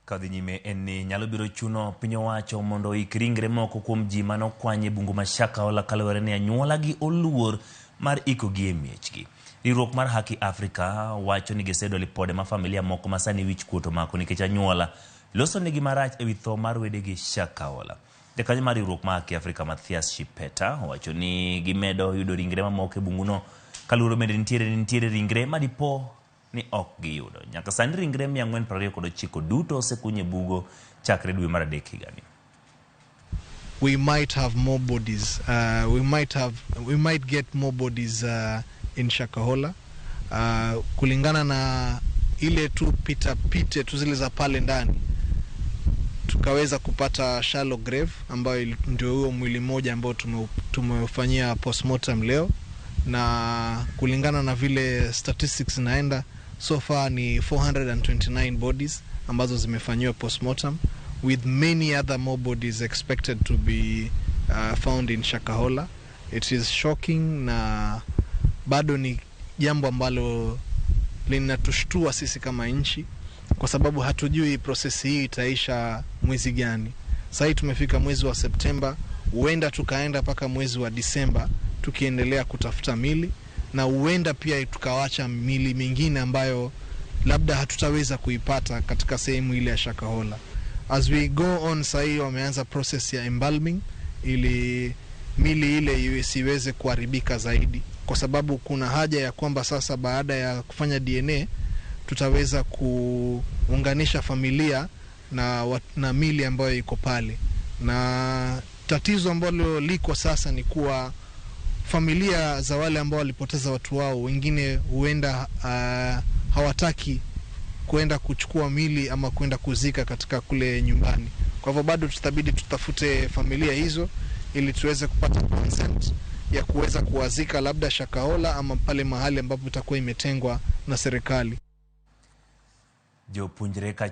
Kadhi nyime en ni nyalo biro chuno piny owacho mondo oik ringre moko kuom ji mane okwany e bungu ma Shakahola kaluwore ni anyuolagi oluor mar ikogi e miechgi. Riwruok mar Haki Africa wacho ni giseyudo lipode ma familia moko ma sani wich kuot omako nikech anyuola loso negi marach ewi tho mar wedegi Shakahola. Jakanyo mar riwruok mar Haki Africa Mathias Shipeta owacho ni gimedo yudo ringre mamoko e bunguno kaluwore bende nitiere ringre madipo ni ok giyudo. Nyaka sani ringre 429 duto osekuny e bugo chakre dwe mar adek higani. We might have more bodies. We might get more bodies in Shakahola. Kulingana na ile tu pita pite tu zile za pale ndani tukaweza kupata shallow grave ambayo ndio huo mwili mmoja ambao tumefanyia postmortem leo, na kulingana na vile statistics zinaenda, so far ni 429 bodies ambazo zimefanyiwa postmortem, with many other more bodies expected to be found in Shakahola. It is shocking na bado ni jambo ambalo linatushtua sisi kama nchi, kwa sababu hatujui process hii itaisha mwezi gani. Sasa hii tumefika mwezi wa Septemba, huenda tukaenda mpaka mwezi wa Disemba tukiendelea kutafuta mili, na huenda pia tukawacha mili mingine ambayo labda hatutaweza kuipata katika sehemu ile ya Shakahola. As we go on, sasa hii wameanza process ya embalming ili mili ile isiweze kuharibika zaidi, kwa sababu kuna haja ya kwamba sasa baada ya kufanya DNA tutaweza kuunganisha familia na mili ambayo iko pale. Na tatizo ambalo liko sasa ni kuwa familia za wale ambao walipoteza watu wao, wengine huenda hawataki kuenda kuchukua mili ama kuenda kuzika katika kule nyumbani. Kwa hivyo bado tutabidi tutafute familia hizo ili tuweze kupata consent ya kuweza kuwazika labda Shakahola ama pale mahali ambapo itakuwa imetengwa na serikali. Jopuonjre ka